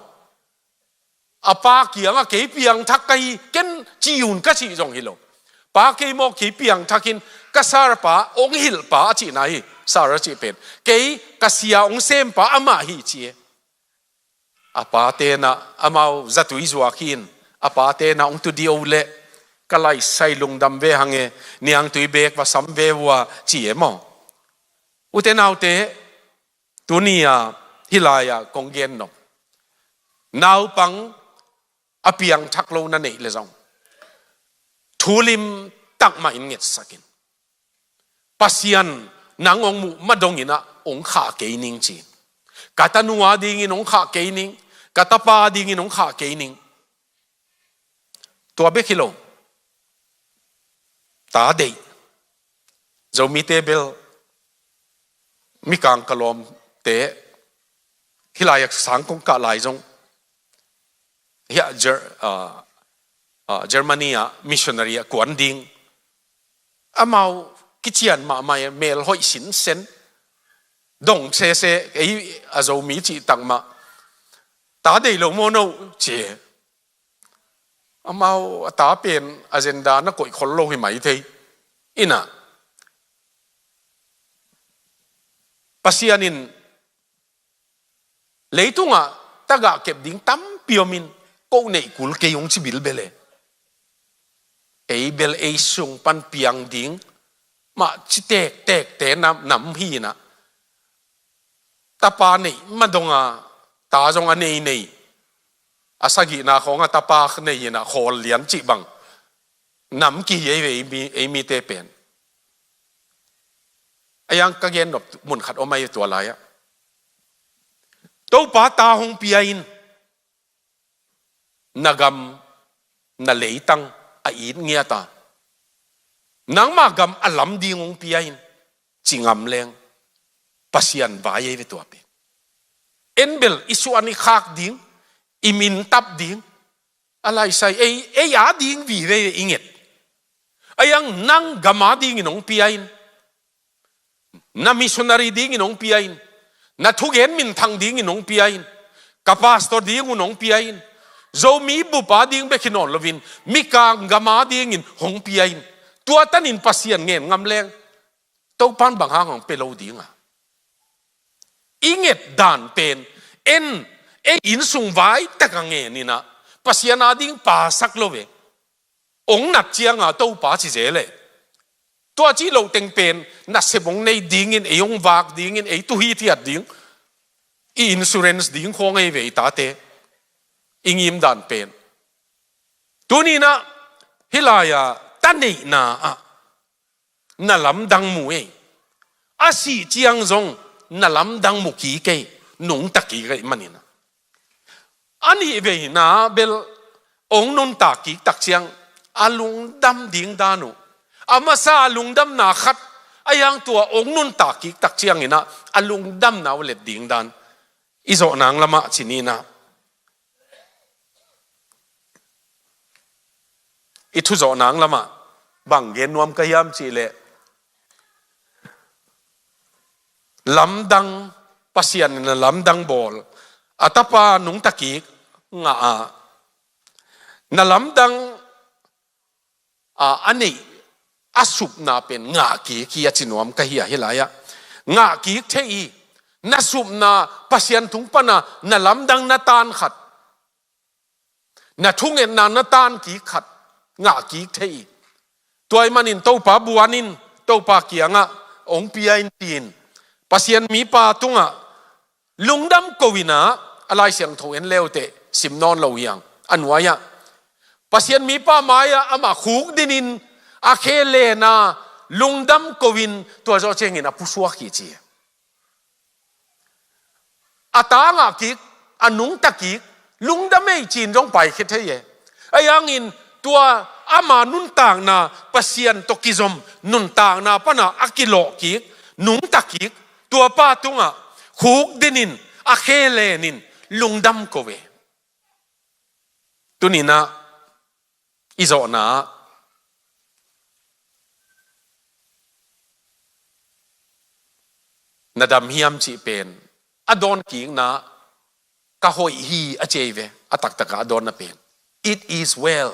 A pa kiangah, "Kei piangthak ka hi, ken ci un," ka cih zong hi lo. "Pa, kei maw, kei piangthakin ka sarpa, hong hilhpa," a cihna hi, sar a cih pen. "Kei ka sia hong sempa amah hi," ci e. A pate'n ah, amau zatui zuak hi in, a pate'n ah, "Hong tu dih o leh, ka laisai lungdam ve hang e, niangtui bek va sam ve uh a," ci e maw. Ute naute, tuni-a hih lai-ah kong gen nop, naupang a piangthak lo na neih leh zong, thulim takmah in ngetsak in. Pasian nang hong muh ma dongin ah hong khah kei ning ci. Ka tanu a dingin hong khah kei ning, ka tapa a dingin hong khah kei ning. Tua bek hi lo. Ta deih. Zomite bel, mikang ka lawmte, hih lai-ah sang kong kah lai zong, hiah Ger-, ah, ah, Germany ah missionary ah kuan ding. Amau kician mahmah e, mel hoih sinsen. Dong sese, ei a Zomi cih tak mah. Ta deih lo maw no, ci e. Amau a ta pen agenda na koih khol lo hi mai thei. In ah, Pasian in leitungah tagah kep ding tampi om in, ko neih kul kei, hong ci bilbel e. Ei bel ei sung pan piang ding mah ci tektekte nam, nam hi in ah. Tapa neih ma donga, ta zong a nei nei, a sagihna khawng a tapa nei in ah khawl lian cih bang nam kihi ei ve, ei mi, ei mite pen. A yang ka gen nop mun khat om ahi tua lai-ah. Topa ta hong pia in, na gam, na leitang a it ngiat a, nangma gam a lam ding hong pia in, ci ngam leng, Pasian vai ahi ve tua pen. En bel i suan i khak ding, i min tap ding, a laisai ei, ei a ding vive i nget. A yang nang gam a dingin hong pia in, na missionary dingin hong pia in, na thugen minthang dingin hong pia in, ka pastor ding un hong pia in, Zomi bup a ding bek hi nawn loin, mikang gam a dingin hong pia in. Tua tanin Pasian ngen ngam leng, Topan bang hang hong pia lo ding a? I nget dan pen, en, ei inn sung vai tak a ngen in ah, Pasian a ding pasak lo ve. Hong nat cianga Topa ci zel e. Tua cih loh teng pen, nasep hong nei dingin, ei hong vak dingin, ei tu hithiat ding, i insurance ding khawng ahi ve i tate, i ngim dan pen. Tuni in ah, hih lai-ah, ta neihna ah, na lamdang mu ei. A sih ciang zong, na lamdang mu kik ei, nungta kik ei manin. A nih vei in ah bel ong nuntak kik tak ciang a lungdam ding dan uh, a masa a lungdamna khat, a yang tua ong nuntak kik tak ciangin ah a lungdamna uh let ding dan i zawh nang lamah ci ni in ah, i thu zawh nang lamah bang gen nuam ka hiam cih leh, lamdang, Pasian in na lamdang bawl, a tapa nungta kik ngah a, na lamdang a, a neih a supna pen ngah kik hi a ci nuam ka hi a, hih lai-ah ngah kik thei hi. Na supna, Pasian tung pana na lamdang na tan khat, na thungetna na tan kik khat ngah kik thei hi. Tua ahih manin Topa buan in, Topa kiangah ong pia in tiin, Pasian mipa tungah lungdam ko in ah, a Lai Siangtho en leuteh sim nawn lo hi hang, a nuai-ah, Pasian mipa mai-ah amah khukdin in a khe len a, lungdam ko in, tua zawh ciangin a pusuak hi ci. A ta ngah kik, a nungta kik, lungdam ei ci-in zong paikhia thei e. Ahi hangin tua ama nuntakna, Pasian tawh kizom nuntakna pana a kilawh kik, nungta kik, tua pa tungah khukdin in, a khe len in, lungdam ko ve. Tuni in ah i zawhna ah na dam hiam cih pen a dawnkikna, ka hoih hi a ci ei ve, a taktakah a dawnna pen. It is well.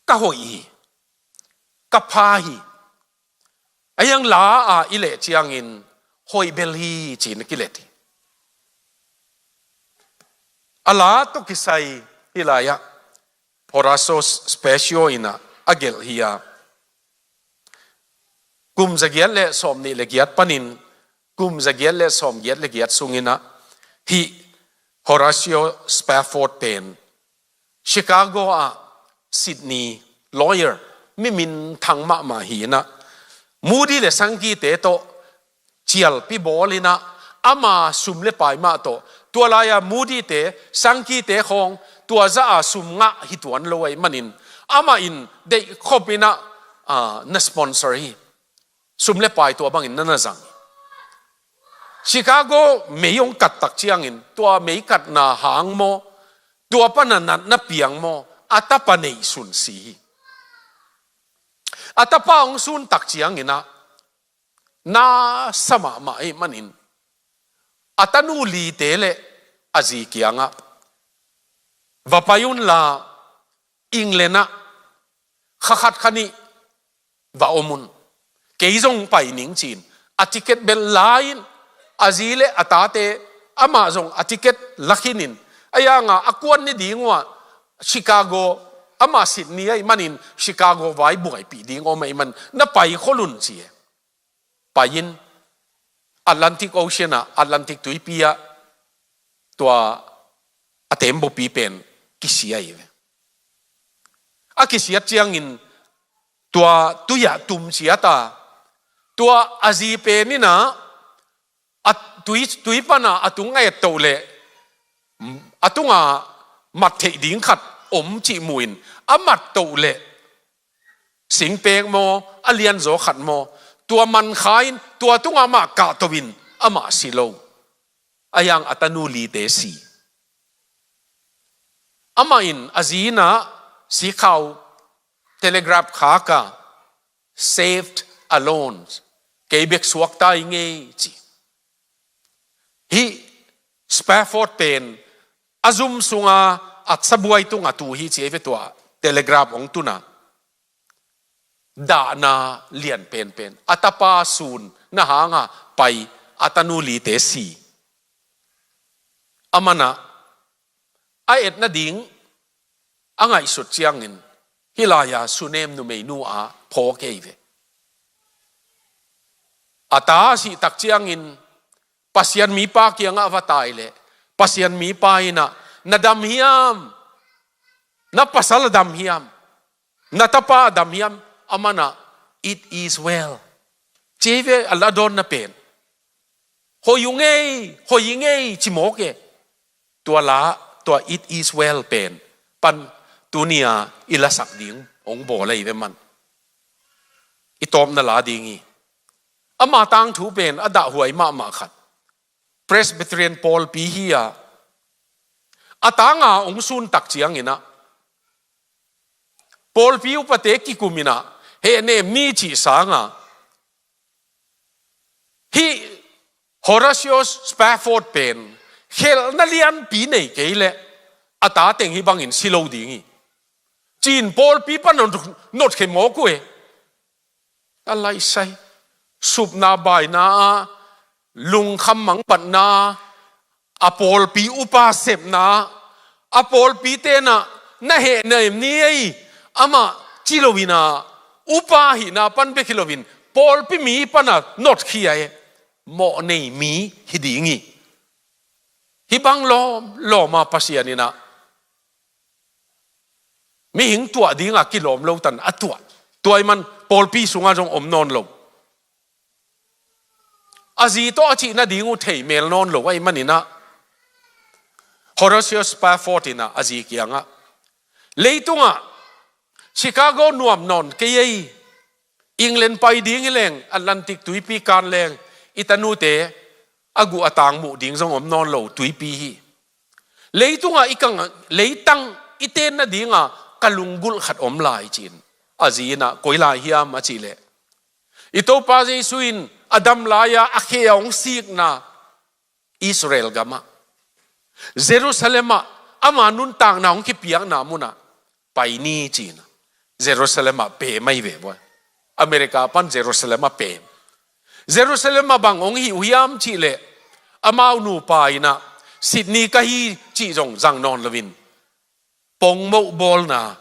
Ka hoih hi. Ka pha hi. A hiang la-ah i leh ciangin hoih bel hi ci-in a kilet hi. A la tawh kisai hih lai-ah Horatio Spafford in ah a gelh hi a, kum zagiat le sawmnih le giat panin kum zagiat le sawmgiat le giat sungin ah hih Horatio Spafford pen Chicago ah Sydney lawyer, mi minthang mahmah hi in ah, Moody le Sankey-te tawh cialpi bawl in ah, ama sum le pai mah tawh, tua lai-a Moody-te, Sankey-te khawng tua zah a sum ngah hi tuan lo ahih manin, amah in deihkhop in ah, ah, na sponsor hi. Sum le pai tua bangin na na zang. Chicago mei hong kat tak ciangin, tua mei katna hang maw, tua pana natna piang maw, a tapa neihsun si hi. A tapa hong sun tak ciangin ah, na sa mahmah ahih manin, a tanu lite le a zi kiangah, va pai unla, England ah kha khat kha nih va om un, kei zong pai ning ci-in, a ticket bel la-in, a zi le a tate, amah zong a ticket la khinin, a hiang a, a kuan ni ding uh ah Chicago, amah Sydney ahih manin Chicago vai buaipih ding om ahih man, na pai khol un ci e. Pai-in Atlantic Ocean ah, Atlantic tuipi ah, tua a tembaw pi pen kisia hi ve. A kisiat ciangin tua tui ah tum ciat a, tua a zi pen in ah, a tui, tui pana a tung a et toh leh, a tunga mat theih ding khat om cih mu-in, a mat toh leh, singpek maw, a lianzaw khat maw, tua man kha-in, tua tungah amah kahto-in, amah si lo. A hiang a tanu lite si. Amah in a zi in ah sikkhau telegraph khak a, "Saved alone. Kei bek suakta ing ei," ci. Hih Spafford pen a zum sunga a sabuai tungah tu hi ci ei ve, tua telegraph hong tun a. Dahna lian penpen. A tapa sun na hanga pai a tanu lite si. Aman ah a et nading a ngaihsut ciangin, hih lai-a sunem numeinu a phawk ei ve. A ta a sih tak ciangin Pasian mipa kiangah va tai leh, Pasian mipa in ah, "Na dam hiam? Na pasal a dam hiam? Na tapa a dam hiam?" Aman ah, "It is well," ci ei ve, a la dawnna pen. Hoih uh ngei, hoih i ngei ci mawk e. Tua la, tua "It is well" pen pan tunia i lasak ding hong bawl ahi ve man. I tawpna la ding hi. Ama tangthu pen a dahhuai mahmah khat, Presbyterian pawlpi hi a, a tanga hong sun tak ciangin ah, pawlpi upate kikum in ah hehnem ni cih sanga, hih Horatio Spafford pen khelhna lianpi nei kei leh a ta teng hih bangin si lo ding hi, ci-in pawlpi pan notkhia mawk uh e. A laisai, supna baina ah, lungkham mangbatna, a pawlpi upa sepna, a pawlpi tenah na hehnem ni ei, amah ci loin ah, upa hihna pan bek hi loin pawlpi mi pana notkhia e. Mawh nei mi hi ding hi. Hih bang lawm lawma Pasian in ah mihing tuah dinga kilawm lo tan a tuah. Tua ahih man pawlpi sungah zong om nawn lo. A zi tawh a cih nading uh thei mel nawn lo ahih manin ah, Horatio Spafford in ah a zi kiangah, "Leitungah Chicago nuam nawn kei ei, England pai ding hi leng, Atlantic tuipi kan leng, i tanute a guh a tang muh ding zong om nawn lo tuipi hi. Leitungah i kang, leitang i ten nadinga ka lunggulh khat om lai," ci-in a zi in ah, "Koi lai hiam?" a cih leh, "I Topa Jesu in a dam lai-a a khe a hong sikna Israel gamah, Jerusalem ah ama nuntakna hong kipiakna munah pai ni," ci-in ah Jerusalem ah pem ahi ve buai. America pan Jerusalem ah pem. Jerusalem ah bang hong hih uh hiam cih leh, amau nupa in ah Sydney ka hi cih zong zang nawn loin, pong moh bawlna,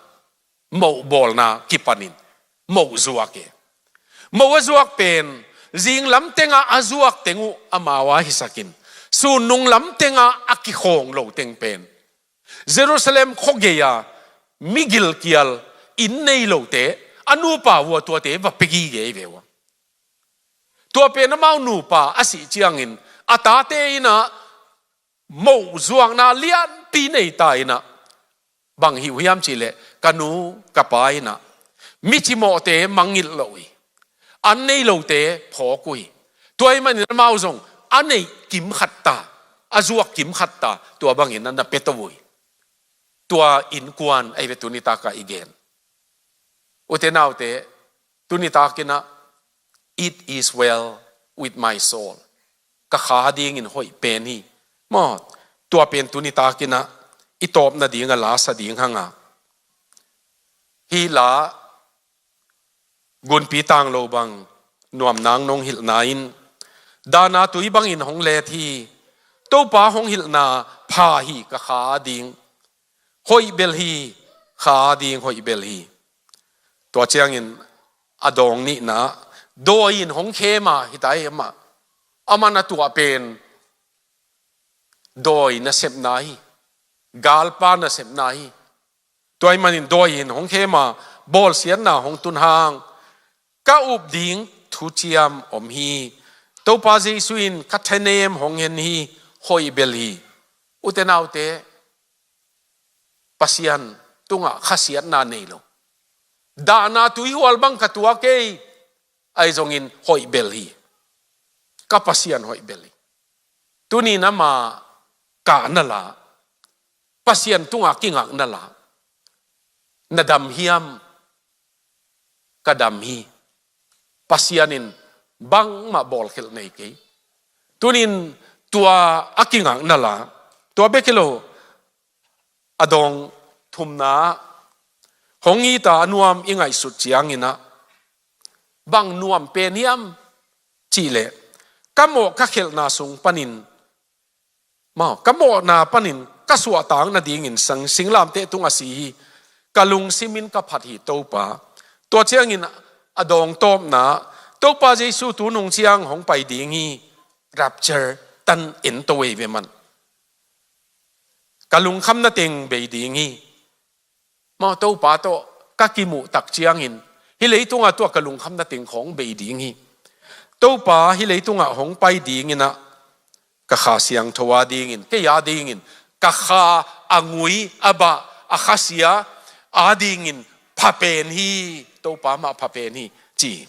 moh bawlna kipanin moh zuak e. Moh a zuak pen, zing lam tengah a zuak teng uh amau a hisakin, sun nung lam tengah a kikhawng lo teng pen, Jerusalem khuagei-a mi gilkial, inn nei lote, a nupa uh a tuate va pia gige hi ve uh a. Tua pen amau nupa a sih ciangin, a tate in ah moh zuakna lianpi nei ta in ah, bang hih uh hiam cih leh, ka nu ka pa in ah mi cimawhte mangngilh lo uh hi, an nei lote phawk uh hi. Tua ahih manin amau zong a neih kim khat ta, a zuak kim khat ta, tua bangin ah na pia to uh hi. Tua innkuan ahi ve tuni takah i gen. Ute naute, tuni takin ah, "It is well with my soul." Ka kha dingin hoih pen hi. Maw, tua pen tuni takin ah i tawpna ding a lasa ding hang a. Hih la Gunpi Tanglo bang nuam nang nong hilhna in, "Dahna tui bangin hong let hi. Topa hong hilhna pha hi, ka kha ding. Hoih bel hi, kha ding hoih bel hi." Tua ciangin a dawng nihna, dawi in hong khem a, hita hi amah. Amah na tuah pen dawi nasepna hi, galpa nasepna hi. Tua ahih manin dawi in hong khem a, bawlsiatna hong tun hang, ka up ding thuciam om hi. Topa Jesu in ka thanem hong hen hi, hoih bel hi. Ute naute, Pasian tungah khasiatna nei lo. Dahna tuihual bang ka tuak ei, ahi zongin hoih bel hi. Ka Pasian hoih bel hi. Tunin ama kahna la, Pasian tungah kingakna la, na dam hiam? Ka dam hi. Pasian in bangmah bawlkhelh nei kei. Tunin tua a kingakna la, tua bek hi lo, a dawng thumna, hong it a a nuam i ngaihsut ciangin ah, bang nuam pen hiam cih leh, ka mawh ka khelhna sung panin, maw, ka mawhna panin ka suahtak nadingin sang singlamteh tungah si hi. Ka lungsimin ka phat hi Topa. Tua ciangin a dawng tawpna, Topa Jesu tu nung ciang hong pai ding hi. Rapture tan en to ei ve man. Ka lungkhamna teng bei ding hi. Maw, Topa tawh ka kimuh tak ciangin, hih leitungah tua ka lungkhamna teng khawng bei ding hi. Topa hih leitungah hong pai dingin ah, ka Kha Siangtho adingin, kei adingin, ka kha a ngui, a bah, a khasia adingin pha pen hi, Topa mah pha pen hi, ci.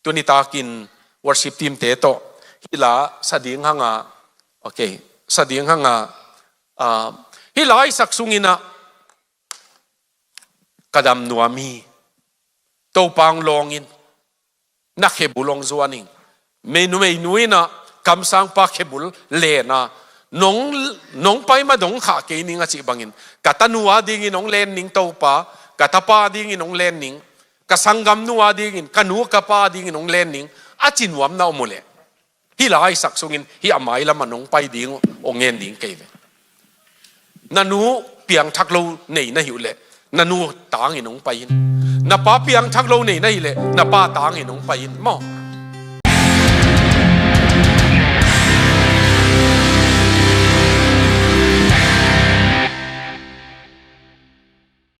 Tuni takin worship team te tawh hih la sa ding hanga, okay, sa ding hanga, ah, hih la i sak sungin ah ka dam nuam hi. Topa hong lawng in, na khebul hong zuan ing. Mei nu, mei nu in ah kamsangpa khebul len a, nong, nong pai ma dong khah kei ning a cih bangin, ka tanu adingin hong len ning Topa, ka tapa adingin hong len ning, ka sanggamnu adingin, ka nu ka pa adingin hong len ning, a ci nuam na om uh leh, hih la i sak sungin hih a mailam ah nong pai ding uh, hong ngen ding kei ve. Na nu piangthak lo nei na hih uh leh, na nu tangin hong pai in. Na pa piangthak lo nei na hih leh, na pa tangin hong pai in maw.